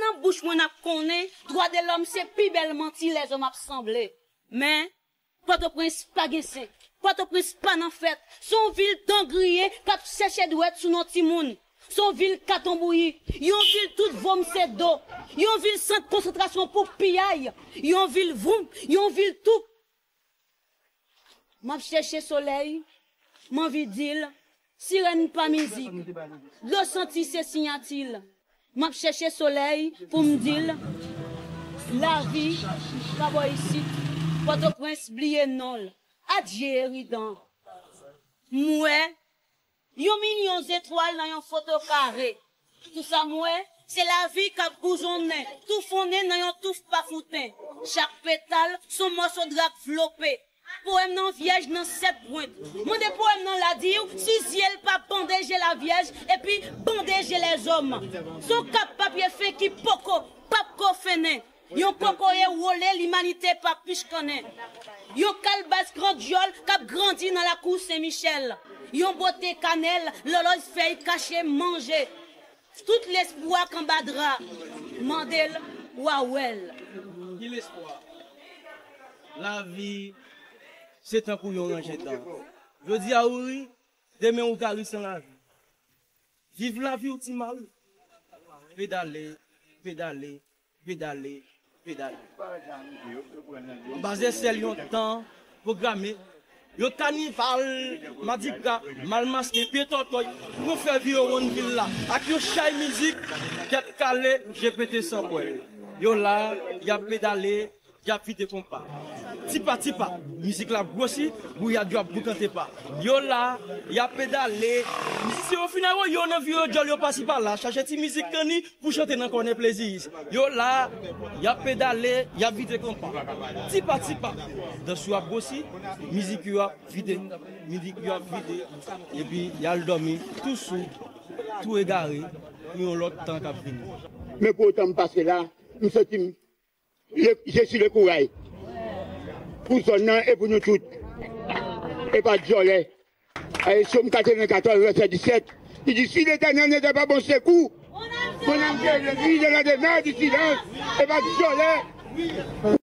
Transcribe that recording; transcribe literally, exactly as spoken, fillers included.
Nan bouch mwen n ap konnen, dwa de lòm se pi bèl manti lèzòm ap sanble. Men, Pòtoprens pa gen sen. Pòtoprens pa nan fèt. Se yon vil dan griyen k ap chèche dwèt sou non timoun. Se yon vil katon bouyi. Yon vil tout vòm se do. Yon vil sant konsantrasyon pou piyay. Yon vil voum. Yon vil tou. M ap chèche solèy, m anvi di l, sirèn pa mizik, dlo santi se siyati l. M ap chèche solèy pou m di l, lavi pa bò isit, Pòtoprens bliye non l. Adye eridan. M wè yon milyon zetwal nan yon foto kare. Tou sa m wè, se lavi k ap boujonnen, toufonnen nan yon touf pafouten. Chak petal s on mòso dra k vlope. Powèm nan vyèj nan sèt pwent. Mande powèm nan la di w si zye l pa bande je lavyèj epi bande je lèzòm. S on kap papye fen ki poko, p ap ko fennen. Yon kokoye wole limanite pa pichkannen. Yon kalbas gran dyòl k ap grandi nan lakou Sen Michèl. Yon bote kanèl, lòlòj fèy kache manje. Tout lespwa k anba dra, mande l, w a wè l. Ki lespwa? Lavi se tankou yon ranje dan. Jodi a ou ri, demen ou ka ri san lavi. Viv lavi w ti mari. Pedale, pedale, pedale, pedale. Anba zesèl yon tan pwograme, yon kanival madika mal maske, pye tòtòy, pou fè vire wonn vil la ak yon chay mizik, tèt kale, je pete san pwèl. Yo la, y ap pedale, y ap vide konpa. Tipa tipa, mizik la ap gwosi, gouyad yo ap boukante pa. Yo la, y ap pedale. Mizisyen yo fin awo yo nan vire djòl yo pasi pala, chache ti mizik kanni pou chante nan kònè pleziyis. Yo la, y ap pedale, y ap vide konpa. Tipa tipa, dans yo ap gwosi, mizik yo ap vide, mizik yo ap vide. Epi y al dòmi tou sou, tou egare, pou yon lòt tan k ap vini. Men pou otan m pase la, m santi m le, je suis le kouray. Pou zòn nan e pou nou tout. E pa djòlè. E Sòm katrevennkatòz, vèsè disèt, li di, si l'Éternel n'était pas mon secours, mon âme serait détruite de la demeure du silence. E pa djòlè.